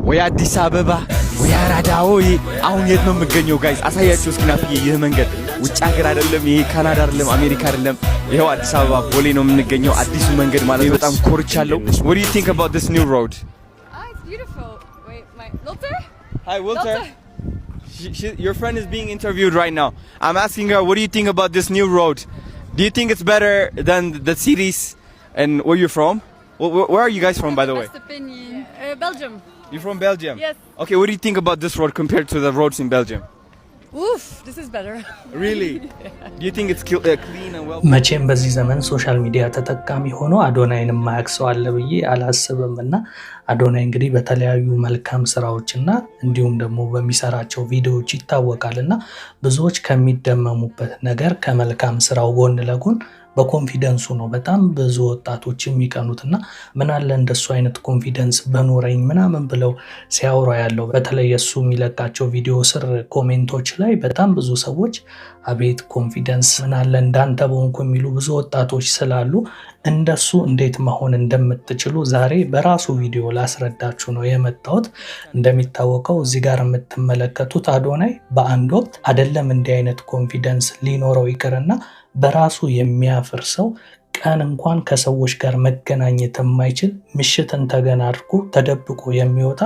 ወይ አዲስ አበባ ወይ አራዳ ወይ። አሁን የት ነው የምገኘው guys? አሳያችሁ እስኪ ናፍዬ። ይህ መንገድ ውጭ ሀገር አይደለም፣ ይሄ ካናዳ አይደለም፣ አሜሪካ አይደለም። ይኸው አዲስ አበባ ቦሌ ነው የምንገኘው፣ አዲሱ መንገድ ማለት ነው። በጣም ኮርቻለሁ። What do you think about this new road? Ah, it's beautiful. Wait, my Lotte? Hi, Walter. Lotte. Your friend is being interviewed right now. I'm asking her, what do you think about this new road? Do you think it's better than the cities? And where you from? Where are you guys from, by the way? Best opinion. Belgium. You're from Belgium? Yes. Okay, what do you think about this road compared to the roads in Belgium? Oof, this is better. Really? Do you think it's clean and well? መቼም በዚህ ዘመን social media ተጠቃሚ ሆኖ አዶናይን የማያውቅ ሰው አለ ብዬ አላስብም። እና አዶናይ እንግዲህ በተለያዩ መልካም ስራዎች እና እንዲሁም ደግሞ በሚሰራቸው ቪዲዮዎች ይታወቃል። እና ብዙዎች ከሚደመሙበት ነገር ከመልካም ስራው ጎን ለጎን በ confidence ኡ ነው በጣም ብዙ ወጣቶች የሚቀኑት። እና ምን አለ እንደሱ አይነት confidence በኖረኝ ምናምን ብለው ሲያወሩ ያለው፣ በተለይ እሱ የሚለቃቸው ቪዲዮ ስር comment ኦች ላይ በጣም ብዙ ሰዎች አቤት confidence፣ ምን አለ እንዳንተ በሆንኩ የሚሉ ብዙ ወጣቶች ስላሉ እንደሱ እንዴት መሆን እንደምትችሉ ዛሬ በራሱ ቪዲዮ ላስረዳችሁ ነው የመጣሁት። እንደሚታወቀው እዚህ ጋር የምትመለከቱት አዶናይ በአንድ ወቅት አይደለም እንዲህ አይነት confidence ሊኖረው ይቅርና በራሱ የሚያፍር ሰው፣ ቀን እንኳን ከሰዎች ጋር መገናኘት የማይችል፣ ምሽትን ተገን አድርጎ ተደብቆ የሚወጣ፣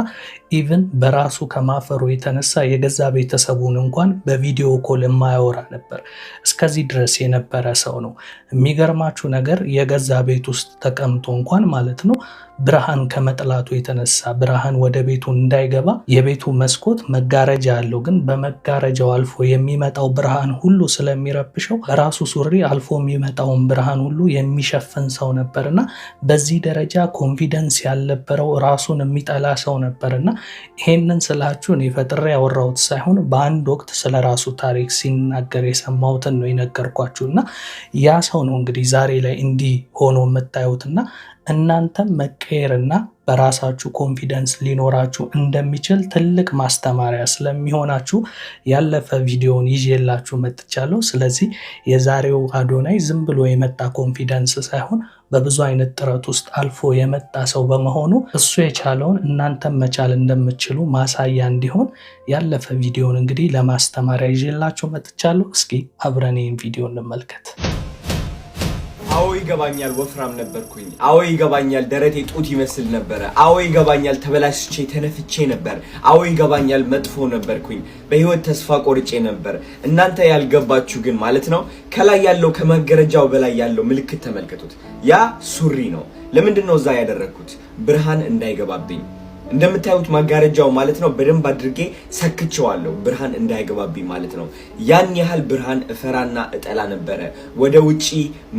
even በራሱ ከማፈሩ የተነሳ የገዛ ቤተሰቡን እንኳን በ video call የማያወራ ነበር። እስከዚህ ድረስ የነበረ ሰው ነው። የሚገርማችሁ ነገር የገዛ ቤት ውስጥ ተቀምጦ እንኳን ማለት ነው ብርሃን ከመጥላቱ የተነሳ ብርሃን ወደ ቤቱ እንዳይገባ የቤቱ መስኮት መጋረጃ አለው፣ ግን በመጋረጃው አልፎ የሚመጣው ብርሃን ሁሉ ስለሚረብሸው በራሱ ሱሪ አልፎ የሚመጣውን ብርሃን ሁሉ የሚሸፍን ሰው ነበር። እና በዚህ ደረጃ confidence ያልነበረው፣ ራሱን የሚጠላ ሰው ነበር። እና ይሄንን ስላችሁ እኔ ፈጥሬ ያወራሁት ሳይሆን በአንድ ወቅት ስለ ራሱ ታሪክ ሲናገር የሰማሁትን ነው የነገርኳችሁ። እና ያ ሰው ነው እንግዲህ ዛሬ ላይ እንዲህ ሆኖ የምታዩት። እና እናንተም መቀየርና በራሳችሁ confidence ሊኖራችሁ እንደሚችል ትልቅ ማስተማሪያ ስለሚሆናችሁ ያለፈ ቪዲዮን ይዤላችሁ መጥቻለሁ። ስለዚህ የዛሬው አዶናይ ዝም ብሎ የመጣ confidence ሳይሆን በብዙ አይነት ጥረት ውስጥ አልፎ የመጣ ሰው በመሆኑ እሱ የቻለውን እናንተም መቻል እንደምትችሉ ማሳያ እንዲሆን ያለፈ ቪዲዮን እንግዲህ ለማስተማሪያ ይዤላችሁ መጥቻለሁ። እስኪ አብረን ይህን ቪዲዮ እንመልከት። አዎ ይገባኛል፣ ወፍራም ነበርኩኝ። አዎ ይገባኛል፣ ደረቴ ጡት ይመስል ነበረ። አዎ ይገባኛል፣ ተበላሽቼ ተነፍቼ ነበር። አዎ ይገባኛል፣ መጥፎ ነበርኩኝ። በህይወት ተስፋ ቆርጬ ነበር። እናንተ ያልገባችሁ ግን ማለት ነው ከላይ ያለው፣ ከመጋረጃው በላይ ያለው ምልክት ተመልከቱት። ያ ሱሪ ነው። ለምንድን ነው እዛ ያደረግኩት? ብርሃን እንዳይገባብኝ። እንደምታዩት መጋረጃው ማለት ነው በደንብ አድርጌ ሰክቼዋለሁ፣ ብርሃን እንዳይገባብኝ ማለት ነው። ያን ያህል ብርሃን እፈራና እጠላ ነበረ። ወደ ውጪ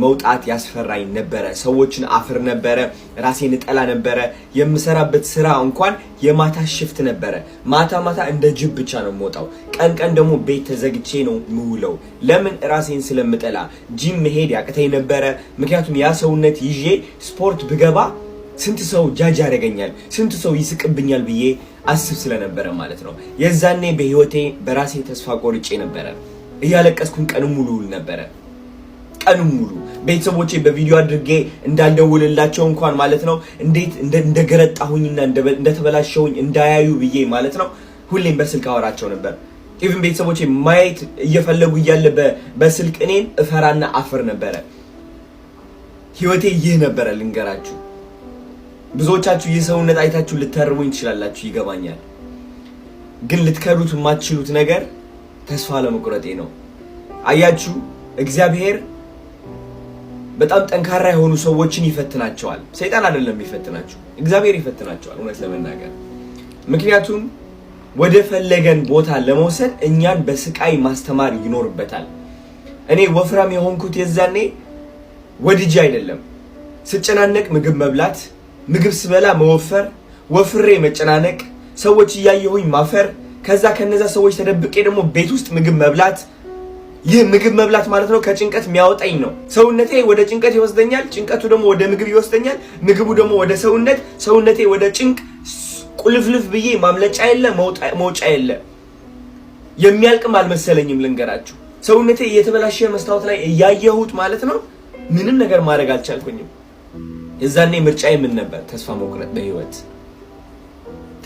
መውጣት ያስፈራኝ ነበረ። ሰዎችን አፍር ነበረ። ራሴን እጠላ ነበረ። የምሰራበት ስራ እንኳን የማታ shift ነበረ። ማታ ማታ እንደ ጅብ ብቻ ነው የምወጣው። ቀን ቀን ደግሞ ቤት ተዘግቼ ነው የምውለው። ለምን? ራሴን ስለምጠላ። ጂም መሄድ ያቅተኝ ነበረ። ምክንያቱም ያ ሰውነት ይዤ ስፖርት ብገባ ስንት ሰው ጃጅ ያደርገኛል፣ ስንት ሰው ይስቅብኛል ብዬ አስብ ስለነበረ ማለት ነው። የዛኔ በህይወቴ በራሴ ተስፋ ቆርጬ ነበረ። እያለቀስኩኝ ቀኑን ሙሉ ውል ነበረ። ቀኑን ሙሉ ቤተሰቦቼ በቪዲዮ አድርጌ እንዳልደውልላቸው እንኳን ማለት ነው እንዴት እንደገረጣሁኝና እንደተበላሸሁኝ እንዳያዩ ብዬ ማለት ነው ሁሌም በስልክ አወራቸው ነበር። Even ቤተሰቦቼ ማየት እየፈለጉ እያለ በስልክ እኔን እፈራና አፍር ነበረ። ህይወቴ ይህ ነበረ ልንገራችሁ። ብዙዎቻችሁ ይህ ሰውነት አይታችሁ ልተርቡኝ ትችላላችሁ፣ ይገባኛል። ግን ልትከዱት የማትችሉት ነገር ተስፋ አለመቁረጤ ነው። አያችሁ፣ እግዚአብሔር በጣም ጠንካራ የሆኑ ሰዎችን ይፈትናቸዋል። ሰይጣን አይደለም የሚፈትናቸው፣ እግዚአብሔር ይፈትናቸዋል። እውነት ለመናገር ምክንያቱም ወደ ፈለገን ቦታ ለመውሰድ እኛን በስቃይ ማስተማር ይኖርበታል። እኔ ወፍራም የሆንኩት የዛኔ ወድጄ አይደለም። ስጨናነቅ ምግብ መብላት፣ ምግብ ስበላ መወፈር፣ ወፍሬ መጨናነቅ፣ ሰዎች እያየሁኝ ማፈር፣ ከዛ ከነዛ ሰዎች ተደብቄ ደግሞ ቤት ውስጥ ምግብ መብላት። ይህ ምግብ መብላት ማለት ነው ከጭንቀት የሚያወጣኝ ነው። ሰውነቴ ወደ ጭንቀት ይወስደኛል፣ ጭንቀቱ ደግሞ ወደ ምግብ ይወስደኛል፣ ምግቡ ደግሞ ወደ ሰውነት፣ ሰውነቴ ወደ ጭንቅ፣ ቁልፍልፍ ብዬ ማምለጫ የለ፣ መውጫ የለ። የሚያልቅም አልመሰለኝም ልንገራችሁ። ሰውነቴ እየተበላሸ መስታወት ላይ እያየሁት ማለት ነው ምንም ነገር ማድረግ አልቻልኩኝም። የዛኔ ምርጫዬ ምን ነበር? ተስፋ መቁረጥ፣ በህይወት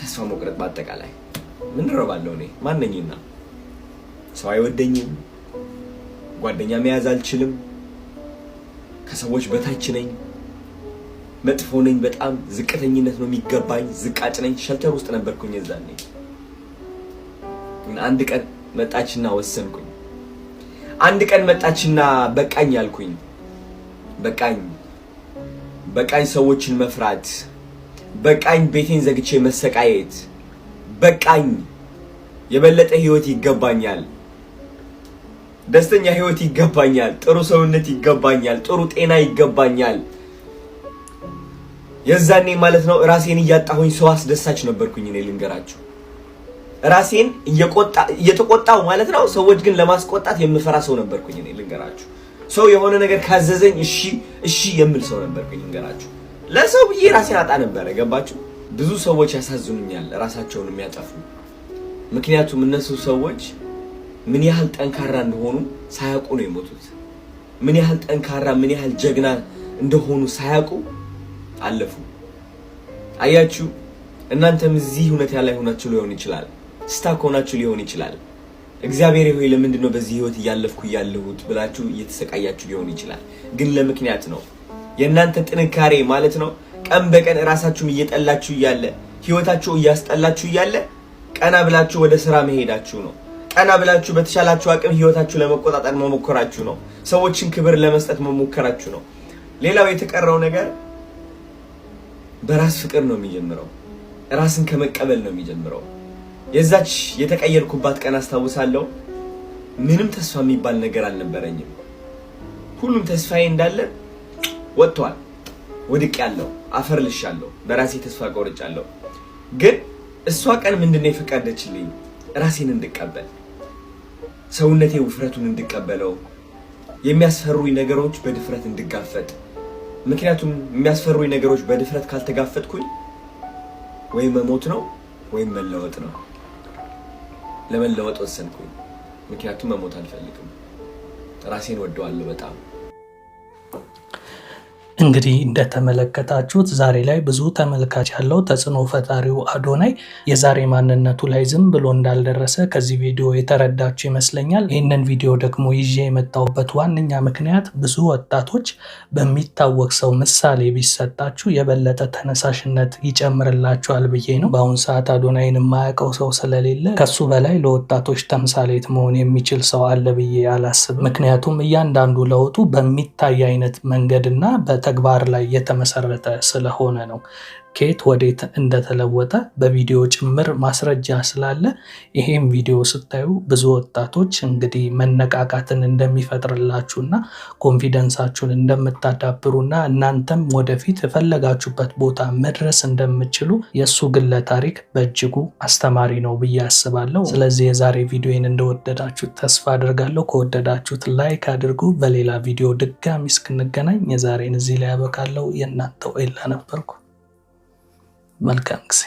ተስፋ መቁረጥ። ተስፋ መቁረጥ በአጠቃላይ ምን እረባለሁ እኔ ማነኝና? ሰው አይወደኝም፣ ጓደኛ መያዝ አልችልም፣ ከሰዎች በታች ነኝ፣ መጥፎ ነኝ፣ በጣም ዝቅተኝነት ነው የሚገባኝ፣ ዝቃጭ ነኝ። Shelter ውስጥ ነበርኩኝ የዛኔ። አንድ ቀን መጣችና ወሰንኩኝ። አንድ ቀን መጣችና በቃኝ አልኩኝ። በቃኝ፣ በቃኝ ሰዎችን መፍራት፣ በቃኝ ቤቴን ዘግቼ መሰቃየት፣ በቃኝ። የበለጠ ህይወት ይገባኛል። ደስተኛ ህይወት ይገባኛል። ጥሩ ሰውነት ይገባኛል። ጥሩ ጤና ይገባኛል። የዛኔ ማለት ነው ራሴን እያጣሁኝ ሰው አስደሳች ነበርኩኝ። እኔ ልንገራችሁ፣ ራሴን እየተቆጣው ማለት ነው። ሰዎች ግን ለማስቆጣት የምፈራ ሰው ነበርኩኝ። እኔ ልንገራችሁ፣ ሰው የሆነ ነገር ካዘዘኝ እሺ እሺ የምል ሰው ነበርኩኝ። ልንገራችሁ፣ ለሰው ብዬ ራሴን አጣ ነበረ። ገባችሁ? ብዙ ሰዎች ያሳዝኑኛል፣ ራሳቸውን የሚያጠፉ። ምክንያቱም እነሱ ሰዎች ምን ያህል ጠንካራ እንደሆኑ ሳያውቁ ነው የሞቱት። ምን ያህል ጠንካራ፣ ምን ያህል ጀግና እንደሆኑ ሳያውቁ አለፉ። አያችሁ፣ እናንተም እዚህ እውነት ላይ ሆናችሁ ሊሆን ይችላል፣ stuck ሆናችሁ ሊሆን ይችላል። እግዚአብሔር ሆይ ለምንድን ነው በዚህ ህይወት እያለፍኩ ያለሁት ብላችሁ እየተሰቃያችሁ ሊሆን ይችላል። ግን ለምክንያት ነው። የእናንተ ጥንካሬ ማለት ነው ቀን በቀን እራሳችሁን እየጠላችሁ እያለ፣ ህይወታችሁ እያስጠላችሁ እያለ፣ ቀና ብላችሁ ወደ ስራ መሄዳችሁ ነው። ቀና ብላችሁ በተሻላችሁ አቅም ህይወታችሁ ለመቆጣጠር መሞከራችሁ ነው። ሰዎችን ክብር ለመስጠት መሞከራችሁ ነው። ሌላው የተቀረው ነገር በራስ ፍቅር ነው የሚጀምረው። ራስን ከመቀበል ነው የሚጀምረው። የዛች የተቀየርኩባት ቀን አስታውሳለሁ። ምንም ተስፋ የሚባል ነገር አልነበረኝም። ሁሉም ተስፋዬ እንዳለ ወጥቷል። ወድቄያለሁ፣ አፈር ልሻለሁ፣ በራሴ ተስፋ ቆርጫለሁ። ግን እሷ ቀን ምንድን ነው የፈቀደችልኝ? ራሴን እንድቀበል፣ ሰውነቴ ውፍረቱን እንድቀበለው፣ የሚያስፈሩኝ ነገሮች በድፍረት እንድጋፈጥ። ምክንያቱም የሚያስፈሩኝ ነገሮች በድፍረት ካልተጋፈጥኩኝ ወይም መሞት ነው ወይም መለወጥ ነው። ለመለወጥ ወሰንኩኝ። ምክንያቱም መሞት አልፈልግም። ራሴን ወደዋለሁ በጣም። እንግዲህ እንደተመለከታችሁት ዛሬ ላይ ብዙ ተመልካች ያለው ተጽዕኖ ፈጣሪው አዶናይ የዛሬ ማንነቱ ላይ ዝም ብሎ እንዳልደረሰ ከዚህ ቪዲዮ የተረዳችሁ ይመስለኛል። ይህንን ቪዲዮ ደግሞ ይዤ የመጣሁበት ዋነኛ ምክንያት ብዙ ወጣቶች በሚታወቅ ሰው ምሳሌ ቢሰጣችሁ የበለጠ ተነሳሽነት ይጨምርላችኋል ብዬ ነው። በአሁን ሰዓት አዶናይን የማያውቀው ሰው ስለሌለ ከሱ በላይ ለወጣቶች ተምሳሌት መሆን የሚችል ሰው አለ ብዬ አላስብም። ምክንያቱም እያንዳንዱ ለውጡ በሚታይ አይነት መንገድና ተግባር ላይ የተመሰረተ ስለሆነ ነው። ከየት ወዴት እንደተለወጠ በቪዲዮ ጭምር ማስረጃ ስላለ ይሄም ቪዲዮ ስታዩ ብዙ ወጣቶች እንግዲህ መነቃቃትን እንደሚፈጥርላችሁና confidence ኣችሁን እንደምታዳብሩና እናንተም ወደፊት የፈለጋችሁበት ቦታ መድረስ እንደምትችሉ የእሱ ግለ ታሪክ በእጅጉ አስተማሪ ነው ብዬ አስባለሁ። ስለዚህ የዛሬ ቪዲዮን እንደወደዳችሁት ተስፋ አድርጋለሁ። ከወደዳችሁት like አድርጉ። በሌላ ቪዲዮ ድጋሚ እስክንገናኝ የዛሬን እዚህ ላይ ያበቃለሁ። የእናንተው ኤላ ነበርኩ። መልካም ጊዜ።